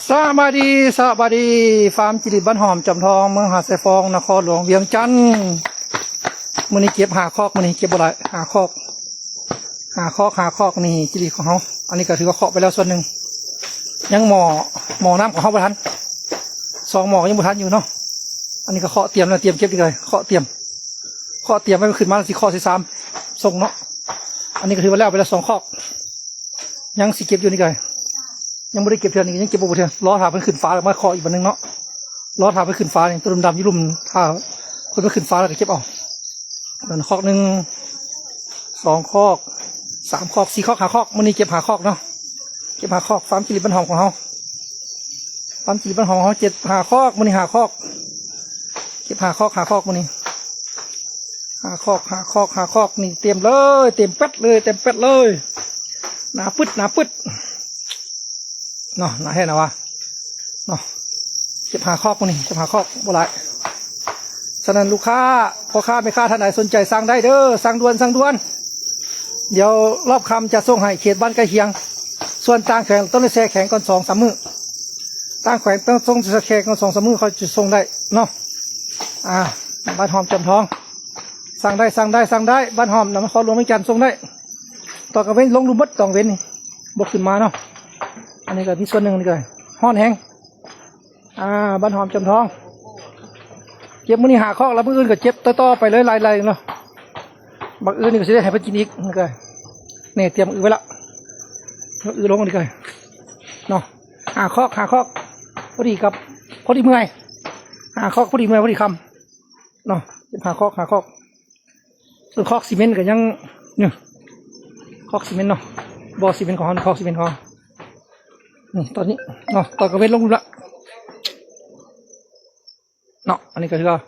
ສະບາຍດີ ສະບາຍດີ ຟາມຈິລິດ ບ້ານຫອມຈອມທອງ ເມືອງຫາດຊາຍຟອງ ນະຄອນຫຼວງວຽງຈັນ. ມື້ນີ້ເກັບຫ້າຄອກ ມື້ນີ້ເກັບບໍ່ຫຼາຍ ຫ້າຄອກ ຫ້າຄອກ ຫ້າຄອກ ນີ້ຈິລິດຂອງເຮົາ. ອັນນີ້ກໍຖືວ່າເຄາະໄປແລ້ວສ່ວນໜຶ່ງ ຍັງໝໍ້ ໝໍ້ນ້ຳຂອງເຮົາບໍ່ທັນ ສອງໝໍ້ກໍຍັງບໍ່ທັນຢູ່ເນາະ. ອັນນີ້ກໍເຄາະຕຽມແລ້ວ ຕຽມເກັບອີກເລີຍ ເຄາະຕຽມ ເຄາະຕຽມໄວ້ ມັນຂຶ້ນມາແລ້ວຊິເຄາະໃສ່ຊາມສົ່ງເນາະ. ອັນນີ້ກໍຖືວ່າແລ້ວໄປແລ້ວສອງຄອກ ຍັງຊິເກັບຢູ່ນີ້ກໍ ຍັງບໍ່ໄດ້ເກັບເທື່ອ ນີ້ຍັງເກັບບໍ່ເທື່ອ ລໍຖ້າເພິ່ນຂຶ້ນຟ້າແລ້ວມາເຄາະອີກບາດໜຶ່ງເນາະ. ລໍຖ້າເພິ່ນຂຶ້ນຟ້ານີ້ ໂຕດຳໆຢູ່ລຸ່ມ ຖ້າເພິ່ນມາຂຶ້ນຟ້າແລ້ວກໍເກັບເອົາ. ນັ້ນຄອກໜຶ່ງ ສອງຄອກ ສາມຄອກ ສີ່ຄອກ ຫ້າຄອກ ມື້ນີ້ເກັບຫ້າຄອກເນາະ. ເກັບຫ້າຄອກ ຟາມຈິລິດບ້ານຫອມຂອງເຮົາ ຟາມຈິລິດບ້ານຫອມເຮົາເກັບຫ້າຄອກ ມື້ນີ້ຫ້າຄອກ ເກັບຫ້າຄອກ ຫ້າຄອກ ມື້ນີ້ຫ້າຄອກ ຫ້າຄອກ ຫ້າຄອກ ນີ້ເຕັມເລີຍ ເຕັມແປັດເລີຍ ເຕັມແປັດເລີຍ ໜາປຶດ ໜາປຶດເນາະ ໜາແທ້ໜາວ່າເນາະ. ເກັບຫ້າຄອກມື້ນີ້ ເກັບຫ້າຄອກ ບໍ່ຫຼາຍ. ສະນັ້ນລູກຄ້າ ພໍ່ຄ້າແມ່ຄ້າທ່ານໃດສົນໃຈສັ່ງໄດ້ເດີ ສັ່ງດ່ວນ ສັ່ງດ່ວນ. ດຽວຮອບຄ່ຳຈະສົ່ງໃຫ້ເຂດບ້ານໃກ້ຄຽງ ສ່ວນຕ່າງແຂວງຕ້ອງໄດ້ແຊ່ແຂງກ່ອນສອງສາມມື້ ຕ່າງແຂວງຕ້ອງສົ່ງແຊ່ແຂງກ່ອນສອງສາມມື້ ຄ່ອຍຈະສົ່ງໄດ້ເນາະ. ອ່າ ບ້ານຫອມຈອມທອງ ສັ່ງໄດ້ ສັ່ງໄດ້ ສັ່ງໄດ້ ບ້ານຫອມນະຄອນຫຼວງວຽງຈັນ ສົ່ງໄດ້. ຕອນກາງເວັນລົງລຸ່ມໝົດ ຕອນເວັນນີ້ບໍ່ຂຶ້ນມາເນາະ. ອັນນີ້ກໍມີສ່ວນໜຶ່ງ ນີ້ກໍຮ້ອນແຮງ. ອ່າ ບ້ານຫອມຈອມທອງ ເກັບມື້ນີ້ຫ້າຄອກ ແລ້ວມື້ອື່ນກໍເກັບຕໍ່ໆໄປເລີຍ ໄລ່ໆເນາະ. ບັກອື່ນນີ້ກໍຊິໄດ້ໃຫ້ເພິ່ນກິນອີກ ນີ້ກໍແນ່ ຕຽມອຶໄວ້ລະ ອຶລົງນີ້ກໍເນາະ. ຫ້າຄອກ ຫ້າຄອກ ພໍດີກັບ ພໍດີເມື່ອຍ ຫ້າຄອກ ພໍດີເມື່ອຍ ພໍດີຄ່ຳເນາະ. ເກັບຫ້າຄອກ ຫ້າຄອກ ສ່ວນຄອກຊີເມັນກໍຍັງ ນີ້ ຄອກຊີເມັນເນາະ ບໍ່ຊີເມັນຂອງເຮົາ ຄອກຊີເມັນຂອງເຮົາ. ນີ້ຕອນນີ້ເນາະ ຕອນກາງເວັນລົງລະເນາະ. ອັນນີ້ກໍຄືວ່າ